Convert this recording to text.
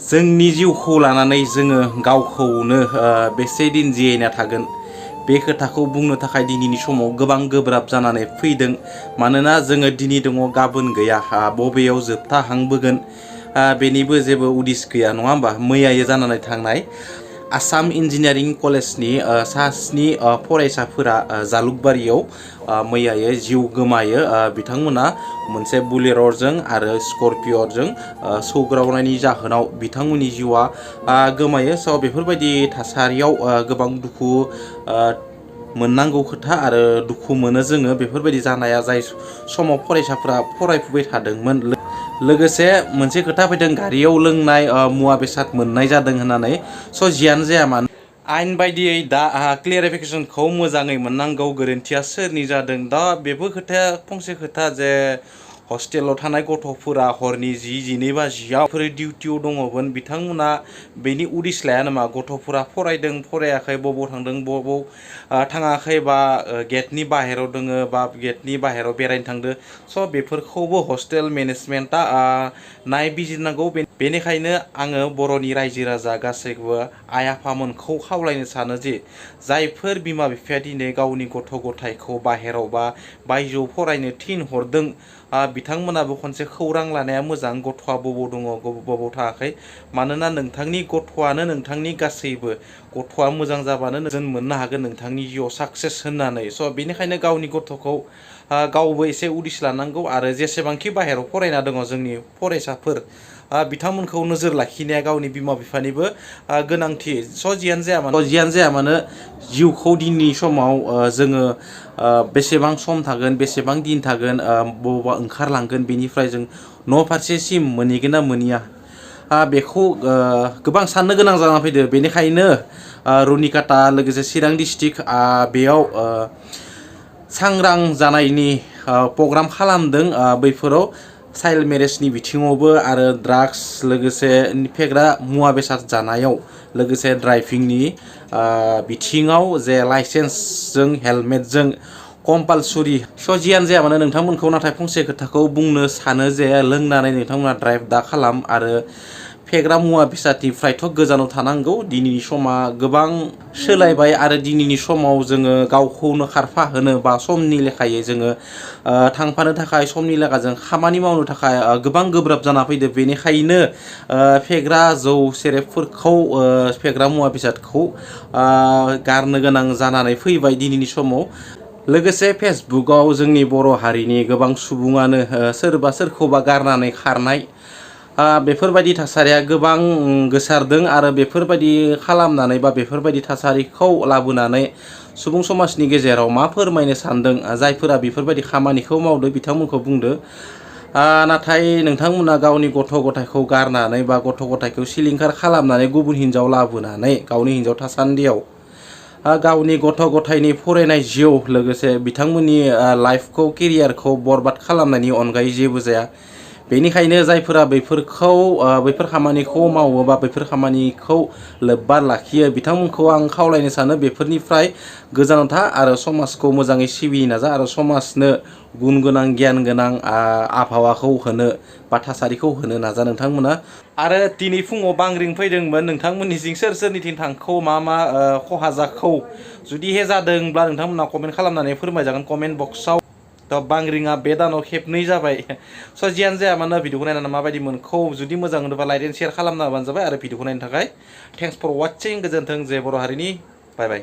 जोंनि जिउखौ लानानै जोङो गावखौनो बेसे दिन जिरायना थागोन बे खोथाखौ बुंनो थाखाय दिनैनि समाव गोबां गोब्राब जानानै फैदों। मानोना जोङो दिनै दङ गाबोन गैया, बबेयाव जोबथा हांबोगोन बेनिबो जेबो उदिस गैया, नङा होमबा? मैयायो जानानै थांनाय आसाम इन्जिनियारिं कलेजनि सा 7 फरायसाफोरा जालुकबारियाव मैयायो जिउ गोमायो। बिथांमोना मोनसे बुलेर'जों आरो स्कर्पिय'जों सौग्रावनायनि जाहोनाव बिथांमोननि जिउआ गोमायो। स' बेफोरबायदि थासारियाव गोबां दुखु मोननांगौ खोथा आरो दुखु मोनो जोङो बेफोरबायदि जानाया जाय समाव फरायसाफोरा फरायफुबाय थादोंमोन। लोगोसे मोनसे खोथा फैदों गारियाव लोंनाय मुवा बेसाद मोननाय जादों होननानै। स' जियानो जाया मानो आयेन बायदियै दा क्लियारिफिकेसनखौ मोजाङै मोननांगौ, गोरोन्थिया सोरनि जादों। दा बेबो खोथाया फंसे खोथा जे हस्टेलाव थानाय गथ'फोरा हरनि 10-12 बाजियाव डिउटियाव दङमोन, बिथांमोना बेनि उदिस लाया नामा? गथ'फोरा फरायदों फरायाखै, बबाव थांदों बबाव थाङाखै, बा गेटनि बाहेराव दोङो बा गेटनि बाहेराव बेरायनो थांदो। स' बेफोरखौबो हस्टेल मेनेजमेन्टआ नायबिजिरनांगौ। बेनिखायनो आङो बर'नि रायजो राजा गासैखौबो आइ आफामोनखौ खावलायनो सानो जे जायफोर बिमा बिफाया दिनै गावनि गथ' गथायखौ बाहेराव बा बायजोआव फरायनो थिनहरदों, बिथांमोनाबो खनसे खौरां लानाया मोजां, गथ'आ बबाव दङ बबाव थाङाखै। मानोना नोंथांनि गथ'आनो नोंथांनि गासैबो। गथ'आ मोजां जाबानो जों मोननो हागोन नोंथांनि जिउआव साक्सेस होननानै। स' बेनिखायनो गावनि गथ'खौ गावबो एसे उदिस लानांगौ आरो जेसेबांखि बाहेरायाव फरायना दङ जोंनि फरायसाफोर, बिथांमोनखौ नोजोर लाखिनाया गावनि बिमा बिफानिबो गोनांथि। स' जियानो जाया मानो जिउखौ दिनैनि समाव जोङो बेसेबां सम थागोन, बेसेबां दिन थागोन, बबावबा ओंखारलांगोन, बेनिफ्राय जों न' फारसेसिम मोनहैगोन ना मोनहैया बेखौ गोबां साननो गोनां जाना फैदो। बेनिखायनो रुनिकाटा लोगोसे चिरां डिस्ट्रिक्ट बेयाव सांग्रां जानायनि प्रग्राम खालामदों। बैफोराव चाइल्ड मेरेजनि बिथिङावबो आरो ड्राग्स लोगोसे फेग्रा मुवा बेसाद जानायाव लोगोसे ड्राइभिंनि बिथिङाव जे लाइसेन्सजों हेलमेटजों कम्पालसरि। स' जियानो जाया मानो नोंथांमोनखौ नाथाय फंसे खोथाखौ बुंनो सानो जे लोंनानै नोंथांमोना ड्राइभ दा खालाम आरो फेग्रा मुवा बेसादनिफ्रायथ' गोजानाव थानांगौ। दिनैनि समा गोबां सोलायबाय आरो दिनैनि समाव जोङो गावखौनो खारफाहोनो बा समनि लेखायै जोङो थांफानो थाखाय, समनि लेखाजों खामानि मावनो थाखाय गोबां गोब्राब जाना फैदो। बेनिखायनो फेग्रा जौ सेरेबफोरखौ, फेग्रा मुवा बेसादखौ गारनो गोनां जानानै फैबाय दिनैनि समाव। लोगोसे फेसबुकआव जोंनि बर' हारिनि गोबां सुबुङानो सोरबा सोरखौबा गारनानै खारनाय बेफोरबायदि थासारिया गोबां गोसारदों आरो बेफोरबायदि खालामनानै बा बेफोरबायदि थासारिखौ लाबोनानै सुबुं समाजनि गेजेराव मा फोरमायनो सानदों? जायफोरा बेफोरबायदि खामानिखौ मावदो बिथांमोनखौ बुंदो। नाथाय नोंथांमोना गावनि गथ' गथायखौ गारनानै बा गथ' गथायखौ सिलिंखार खालामनानै गुबुन हिनजाव लाबोनानै गावनि हिनजाव थासान्दियाव गावनि गथ' गथायनि फरायनाय जिउ लोगोसे बिथांमोननि लाइफखौ, केरियारखौ बरबाद खालामनायनि अनगायै जेबो जाया। बेनिखायनो जायफोरा बैफोर खामानिखौ मावो बा बैफोर खामानिखौ लोब्बा लाखियो बिथांमोनखौ आं खावलायनो सानो बेफोरनिफ्राय गोजानाव था आरो समाजखौ मोजाङै सिबिनो नाजा आरो समाजनो गुन गोनां, गियान गोनां आबहावाखौ होनो बा थासारिखौ होनो नाजा नोंथांमोना। आरो दिनै फुङाव बांग्रिं फैदोंमोन, नोंथांमोननिथिं सोर सोरनिथिं थांखौ, मा मा खहा जाखौ? जुदिहे जादोंब्ला नोंथांमोना कमेन्ट खालामनानै फोरमायजागोन कमेन्ट बक्सआव। थ' बांग्रिङा बे दानाव खेबनै जाबाय। स' जियानो जाया मानो भिडिअखौ नायनानै माबायदि मोनखौ, जुदि मोजां मोनोबा लाइक एन्ड शेयार खालामना होबानो जाबाय। आरो भिडिअखौ नायनो थाखाय थेंक्स फर वाचिं। गोजोन्थों जे बर' हारिनि। बाय बाय।